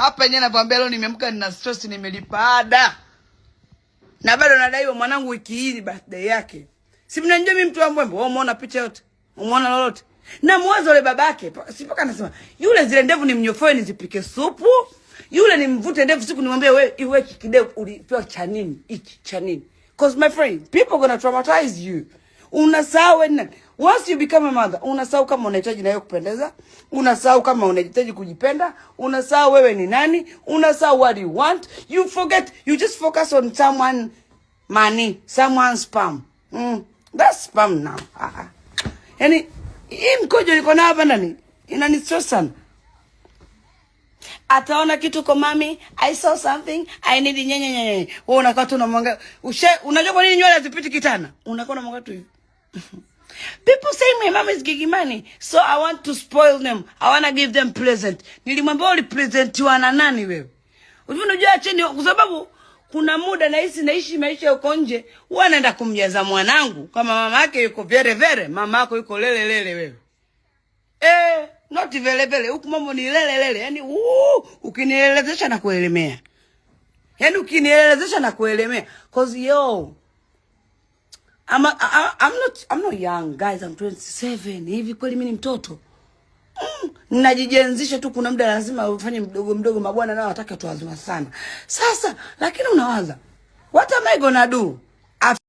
Hapa yenyewe nakwambia leo nimeamka nina stress, nimelipa ada. Na bado nadaiwa mwanangu, wiki hii ni birthday yake. Si mnanijua mimi mtu wa mbwembe? Wewe umeona picha yote? Umeona lolote? Na mwanzo yule babake, si paka anasema, yule zile ndevu ni mnyofoe nizipike supu. Yule ni mvute ndevu siku nimwambie, wewe iwe kidevu ulipewa cha nini? Hiki cha nini? 'Cause my friend, people gonna traumatize you. Unasahau wewe, once you become a mother, unasahau kama unahitaji na wewe kupendeza, unasahau kama unahitaji kujipenda, unasahau wewe ni nani, unasahau what you want, you forget, you just focus on someone money, someone sperm. That's sperm now. Ah, ah. Yaani hii mkojo niko nayo hapa ndani inanistress sana. Ataona kitu kwa mami, "I saw something, I need nyenye nyenye." Wewe unakaa tu unamwangalia. Ushe, unajua kwa nini nywele hazipiti kitana? Unakaa unamwangalia tu hivi. People say my mom is giving money, so I want to spoil them. I want to give them present. Nilimwambia, ulipresentiwa na nani wewe? Unajua chini kwa sababu kuna muda nahisi naishi maisha huko nje, huwa naenda kumjaza mwanangu kama mama yake yuko vere vere, mama yako yuko lele lele wewe. Eh, not vele vele, huku mambo ni lele lele. Yaani ukinielezesha na kuelemea. Yaani ukinielezesha na kuelemea. 'Cause yo, I'm not young, guys, I'm 27. Hivi kweli mimi ni mtoto? Najijenzisha tu, kuna muda lazima ufanye mdogo mdogo, mabwana nao wataka tuwazima sana. Sasa lakini unawaza, what am I gonna do?